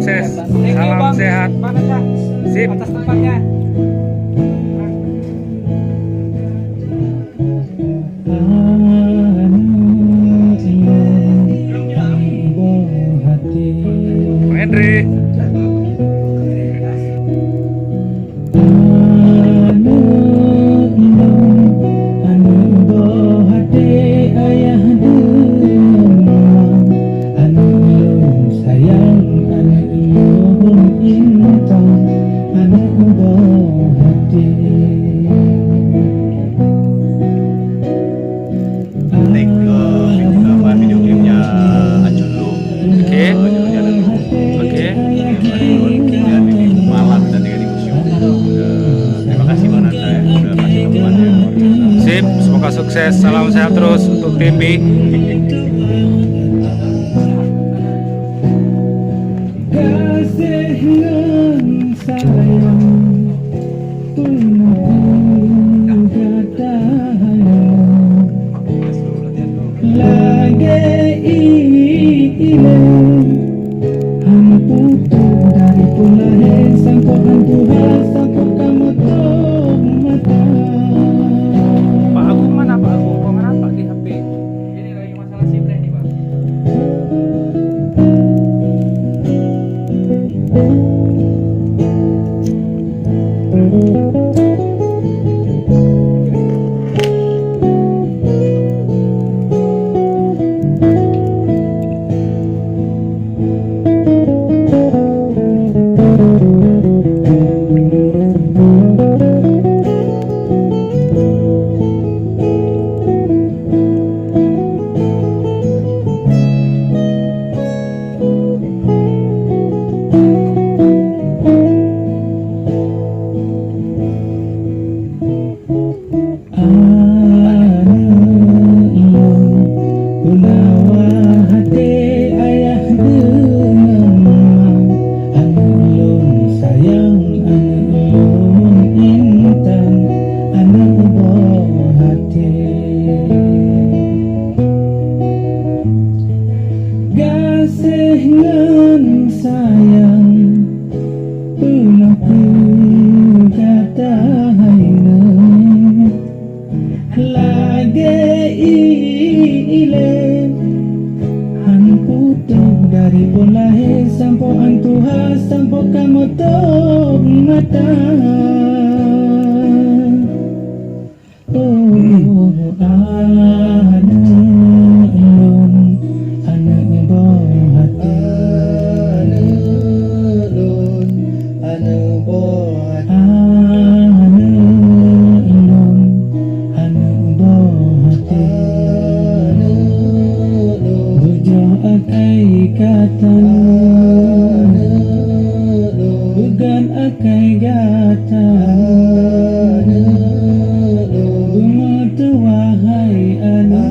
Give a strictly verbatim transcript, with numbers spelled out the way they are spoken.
Thank you, Bang. Salam sehat. Mana, Kak? Sip. Atas tempatnya. Bang Henry. Aneuk lôn, aneuk boh até ayah deungon ma. Aneuk lôn sayang, aneuk lôn intan, aneuk boh até. Baik, eh, kita buat video klipnya Acun dulu. Oke. Oke. Oke. Dan ini malam dan dengan museum. Eh, terima kasih Bang Nata ya, sudah kasih teman yang luar biasa. Sip, semoga sukses. Salam sehat terus untuk tim B. Gaséh ngon sayang. Peue na gata hai lôn, lagée ilée. Han putôh dari phon lahé, sampoe han tuha, sampoe kamoe tôb mata. Pak Agung mana, Pak Agung? Kok nggak nampak di H P? Ini lagi masalah sibreh nih, Bang. Aneuk lôn, peunawa até ayah deungon ma. Aneuk lôn sayang, aneuk lôn intan, aneuk boh até. Gaséh ngon sayang, peue na keu gata hai lôn, lagée ilée. Han putôh dari phon lahé, sampoe han tuha, sampoe kamoe tôb mata. Oh, aneuk lôn, aneuk boh até. Aneuk lôn, aneuk boh até. Aneuk lôn, aneuk boh até. Aneuk lôn, beujôh akai gata. Aneuk lôn, beugan akai gata. Aneuk lôn, beumeutuwah hai aneuk.